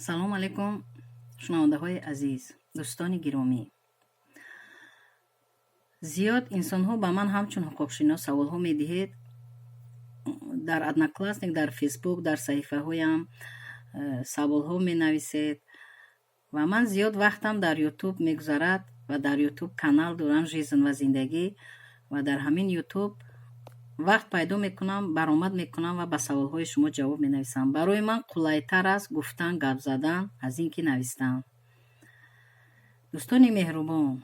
Салому алайкум, шунавандаҳои азиз, дӯстони гиромӣ. Зиёд инсонҳо ба ман ҳамчун ҳуқуқшинос саволҳо медиҳед дар Одноклассник, дар Фейсбук, дар саҳифаҳоям саволҳо менависед. Ва ман зиёд вақтам дар Ютуб мегузарад ва дар Ютуб канал дорам, «Жизнь ва зиндагӣ», ва дар ҳамин Ютуб вақт пайдо мекунам, баромад мекунам ва ба саволҳои шумо ҷавоб менависам. Барои ман қулайтар аст гуфтан, гап задан, аз ин ки навистан. Дӯстони меҳрубон,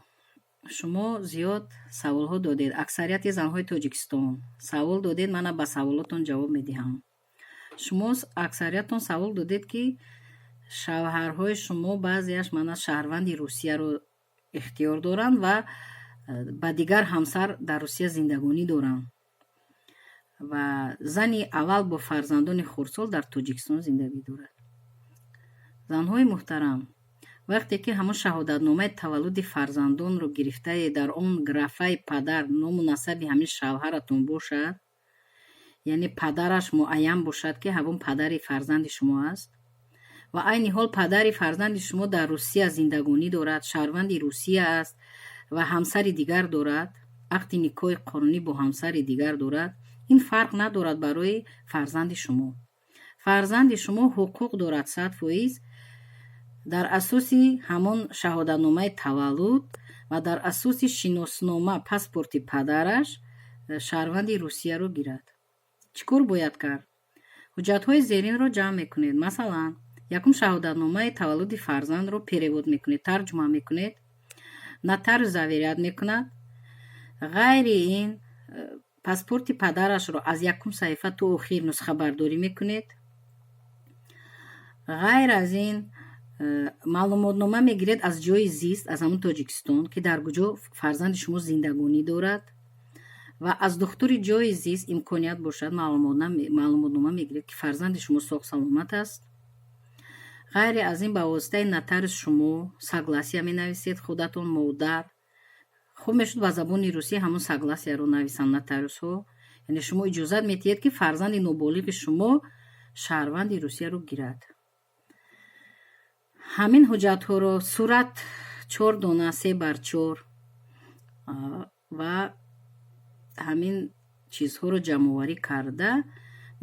шумо зиёд саволҳо додед. Аксарияти занҳои Тоҷикистон савол додед, мана ба саволотон ҷавоб медиҳам. Шумо аксариятон савол додед, ки шавҳарҳои шумо баъзеаш мана шаҳрванди Русияро ихтиёр доранд ва ба дигар ҳамсар дар Русия зиндагонӣ доранд ва зани аввал бо фарзандони хурдсол дар Тоҷикистон зиндагӣ дорад. Занҳои муҳтарам, вақте ки ҳамон шаҳодатномаи таваллуди фарзандонро гирифтае, дар он графаи падар ному насаби ҳамин шавҳаратон бошад, яъне падараш муайян бошад, ки ҳамон падари фарзанди шумо аст, ва айни ҳол падари фарзанди шумо дар Русия зиндагонӣ дорад, шаҳрванди Русия аст ва ҳамсари дигар дорад, ақди никоҳи қонунӣ бо ҳамсари дигар дорад, ин фарқ надорад барои фарзанди шумо. Фарзанди шумо ҳуқуқ дорад 100% дар асоси ҳамон шаҳодатномаи таваллуд ва дар асоси шиноснома, паспорти падараш шаҳрванди Русияро гирад. Чӣ кор бояд кард? Ҳуҷҷатҳои зеринро ҷамъ мекунед. Масалан, якум, шаҳодатномаи таваллуди фарзандро перевод мекунед, тарҷума мекунед, нотариус заверять мекунад. Ғайри ин, паспорти падарашро аз якум саҳифа то охир нусхабардорӣ мекунед. Ғайр аз ин, маълумотнома мегиред аз ҷойи зист, аз ҳамон Тоҷикистон, ки дар куҷо фарзанди шумо зиндагонӣ дорад, ва аз духтури ҷойи зист, имконият бошад, маълумотнома мегиред, ки фарзанди шумо соғ саломат аст. Ғайри аз ин, ба воситаи нотариус шумо согласия менависед худатон, модар. Хуб мешуд, ба забони русӣ ҳамон согласияро нависанд нотариусҳо, яъне шумо иҷозат медиҳед, ки фарзанди ноболиғи шумо шаҳрванди Русияро гирад. Ҳамин ҳуҷҷатҳоро, сурат чор дона, 3 бар 4, ва ҳамин чизҳоро ҷамъоварӣ карда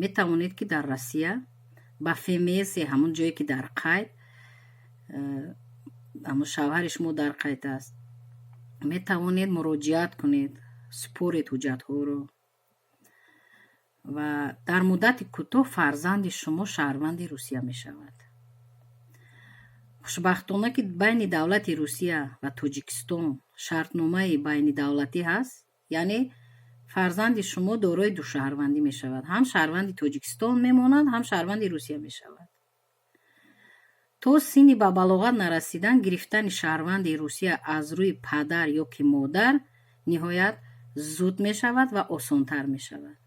метавонед, ки дар Россия ба ФМС, ҳамон ҷое ки дар қайд ҳамон шавҳари шумо дар қайд аст, метавонед муроҷиат кунед, супоред ҳуҷҷатҳоро ва дар муддати кӯтоҳ фарзанди шумо шаҳрванди Русия мешавад. Хушбахтона, ки байни давлати Русия ва Тоҷикистон шартномаи байнидавлатӣ ҳаст, яъне фарзанди шумо дорои душаҳрвандӣ мешавад: ҳам шаҳрванди Тоҷикистон мемонад, ҳам шаҳрванди Русия мешавад. То синни ба балоғат нарасидан гирифтани шаҳрванди Русия аз рӯи падар ё ки модар ниҳоят зуд мешавад ва осонтар мешавад.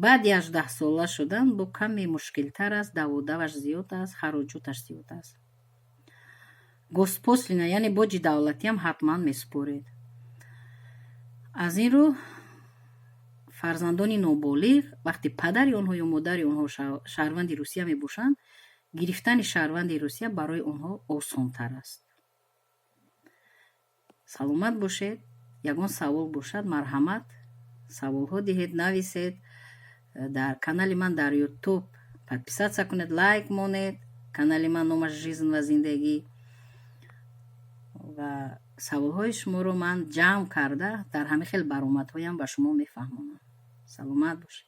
Баъди 18-сола шудан бо каме мушкилтар аст, даводаваш зиёд аст, хароҷоташ зиёд аст. Госпошлина, яъне боҷи давлатиам ҳатман месупоред. Аз ин рӯ, фарзандони ноболиғ, вақте падари онҳо ё модари онҳо шаҳрванди Русия мебошанд, гирифтани шаҳрванди Русия барои онҳо осонтар аст. Саломат бошед. Ягон савол бошад, марҳамат, саволҳо диҳед, нависед. Дар канали ман дар Ютуб подписаться кунед, лайк монед. Канали ман номаш «Жизнь ва зиндагӣ», ва саволҳои шуморо ман ҷамъ карда, дар ҳамин хел баромадҳоям ба шумо мефаҳмонам. Саломат бошед.